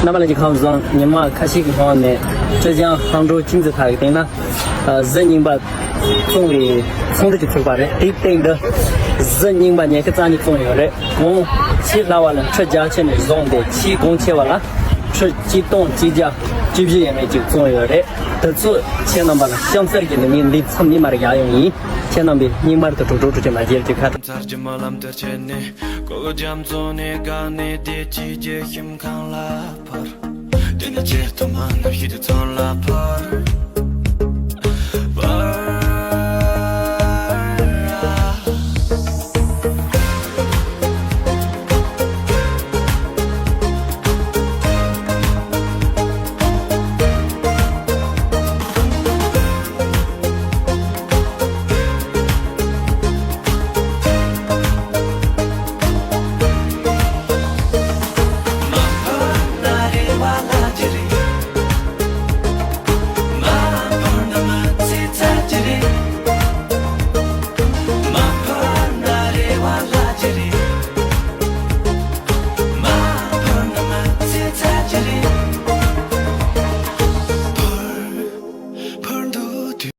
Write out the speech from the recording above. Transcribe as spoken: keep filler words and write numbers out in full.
རྣམ་པ་ལྷན་རྒྱས་ཁམས་བཟང་། ཉི་མ་ཁ་ཤས་ཀྱི་གོང་ནས་ཀྲེ་ཅང་ཧང་ཀྲོའུ་ཅིང་ཙི་ཐར་གྱི་སྟེང་ན་གཟི་རྙིང་པ་བཙོང་བའི་ཚོང་འབྲེལ་ཅིག་ཚུགས་པ་རེད། དེའི་སྟེང་དུ་གཟི་རྙིང་པ་ཉི་ཤུ་རྩ་གཉིས་བཙོང་ཡོད་རེད། གོང་ཆེ་སླ་བ་ལ་ཁྲི་བརྒྱ་ཆེ་ནས་བཟུང་སྟེ་ཆེས་གོང་ཆེ་བ་ལ་ཁྲི་ཆིག་སྟོང་གཅིག་བརྒྱ་བཅུ་བཞི་ཡས་མས་ཅིག་བཙོང་ཡོད་རེད། དེ་ཚོ་ཁྱེད་རྣམ་པ་ལ་གཤམ་གསལ་གྱི་ནི་ངས་འདི་མཚམས་ནས་མར་བཞག་ཡོང་ཡིན། ཁྱེད་རྣམ་པས་རྙིང་མར་དུ་དྲུག་དྲུག་དྲུག་ཅུ་མ་བརྗེད་ཅིག་ཁ། ཚར་གྱི་སྨོན་ལམ་དེར་ཆེད་ནས་གོ་རྒྱ་མཚོ་ནས་དགའ་ནས་བདེ་སྐྱིད་ཀྱི་ཁྱིམ་ཁང་ལ་འཕར། དེ་ནས་ཆེད་དུ་མ་ནམ་ཤི་དུ་ཚོན་ལ་འཕར། འཕར།